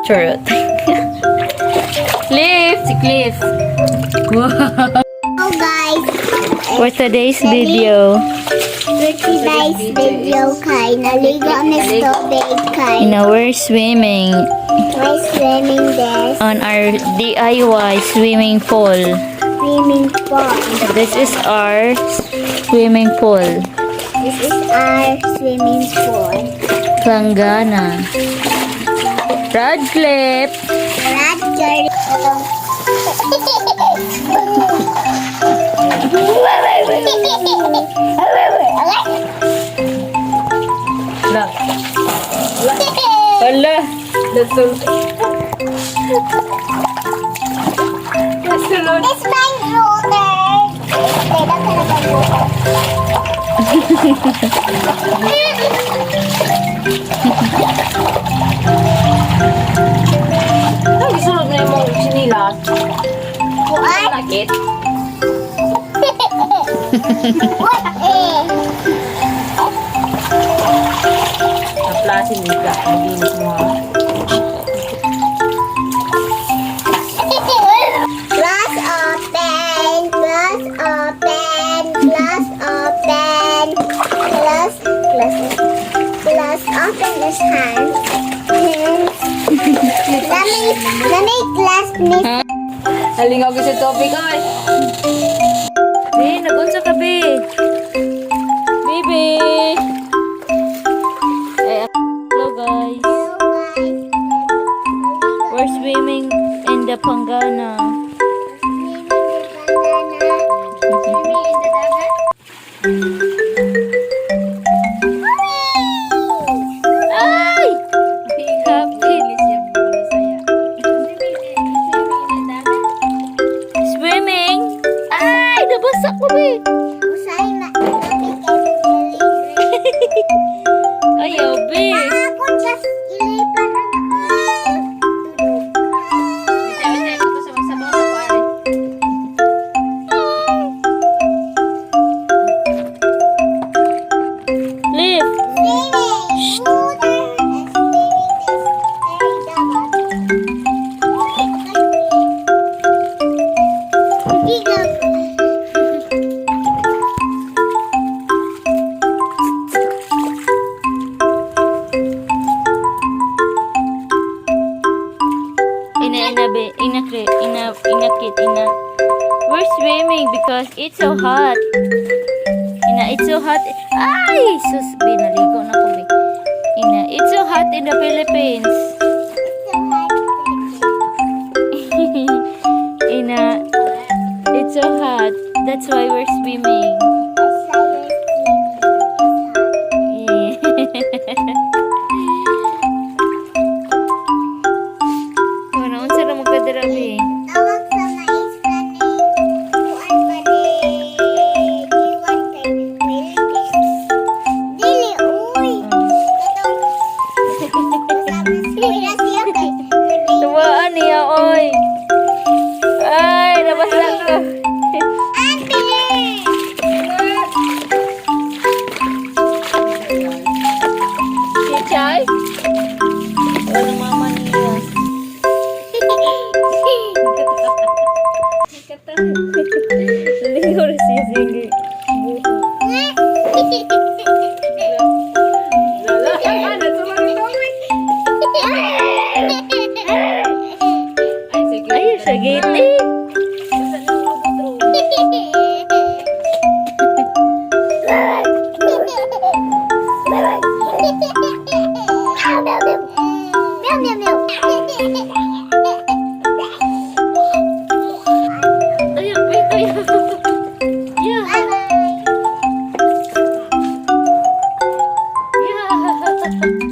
Charot. Cliff! Si Cliff. Hello guys, For today's video, for today's video kay naligo mi sa tubig kay we're swimming we're swimming this on our DIY swimming pool. Swimming pool. This is our swimming pool. This is our swimming pool. Planggana. Radcliffe! Roger. La. Hala! That's all. That's all. It's my water. Okay, that's another water. Ay, gisulod na yung mga sinilas. What? Nakit. What? Eh. Naplasin nila. Ang init mo ha. Glass open, glass open, glass open, glass, glass, glass open is hands. Hands. Let me glass miss. Halingaw ko sa topic ay. Be, nagunsa ka, be? Baby! Ay, hello guys. We're swimming in the Planggana. Swimming in the dagat. Ay! Kapit! Swimming in the dagat. Swimming! Ay! Nabasa ko, be! Usay na tubig kay dili. Ayaw, be! Ako just ilipan ang tulog. Bitay, bitay. Ito sa magsabaw sa pare. Cliff! Swimming! Water and swimming is very dagat. Giggle. Ina, ina, be. Ina, Cliff. Ina, ina, Kit. Ina. We're swimming because it's so hot. Ina, it's so hot. Ay! Sus, be. Naligo na ko, be. Ina, it's so hot in the Philippines. So hot. Ina, it's so hot. That's why we're swimming. That's why we're swimming. It's hot. Yeah. Ano, unsa na magkadira, be? Tawag sa maestra ni Kuan ba ni Diwan kay Wilkins. Dili, uy! Katong sabi siya siya kay Tuwaan niya, oy. Ay, nabasa ko. Ate! Si Chay? Wala mama niya. Lingaw na siya sige. Buho. Lala. Nasulod ang topic. Ay, sige. Ay, siya gate eh. Basta nang lubot, oh. Meow, meow, meow. Ay, wait, ay. Yeah. Bye-bye. Yeah.